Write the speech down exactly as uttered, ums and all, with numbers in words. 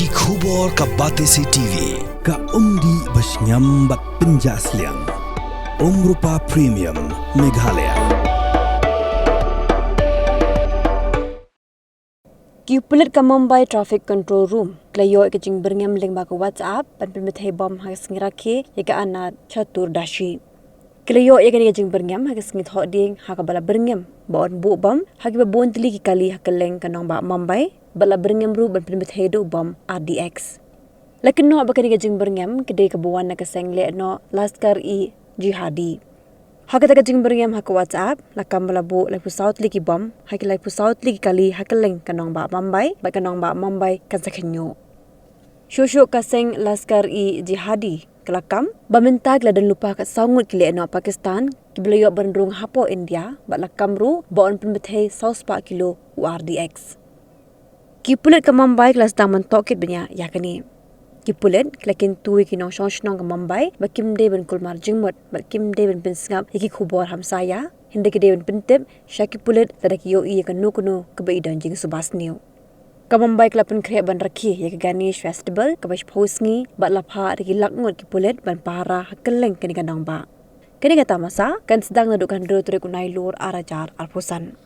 Ki khubor ka Batesi T V, ka umdih ba shngiam bad pynjah sliang. Umrupa Premium, Meghalaya. Ki pulit ka Mumbai Traffic Control Room ki la ïoh ïa ka jingbyrngem lyngba ka WhatsApp ban pynbthei bom ha ka sngi rakhe ïa ka Anant Chaturdashi. Ki la ïoh ïa kane ka jingbyrngem ha ka sngi Thohdieng ha kaba la byrngem ba yn buh bom ha kiba bun tylli ki kali ha kylleng ka nongbah Mumbai, bad la byrngem ruh ban pynbthei duh bom R D X. La kynnoh ba kane ka jingbyrngem ka dei kaba wan na ka seng lehnoh Lashkar-e-Jihadi. Ha kata ka jingbyrngem ha ka WhatsApp la kam ba la buh laiphew saw tylli ki bom ha ki laiphew saw tylli ki kali ha kylleng ka nongbah Mumbai, bad ka nongbah Mumbai kan sa khynñiuh. Shuh shuh ka seng Lashkar-e-Jihadi ka la kam ba mynta ki la don lypa katsaw ngut ki lehnoh Pakistan kiba la ïoh ban rung hapoh India, bad la kam ruh ba yn pynbthei saw spah kilo u R D X. Ki pulit ka Mumbai ki la sdang ban tohkit bniah ïa kane. Ki pulit ki la kyntu ïa ki nongshong shnong ka Mumbai ba kim dei ban kulmar jingmut bad kim dei ban pynsngap ïa ki khubor hamsaïa, hynrei ki dei ban pyntip sha ki pulit lada ki ïohi ïa kano kano kaba i don jingsuba sniew. Ka Mumbai ka la pynkhreh ban rakhe ïa ka Ganesh Festival kaba shiphew sngi, bad la phah da ki lak ngut ki pulit ban pahara ha kylleng kane ka nongbah. Kane ka tamasa kan sdang naduh ka hynriew tarik u Nailur ar hajar arphew san.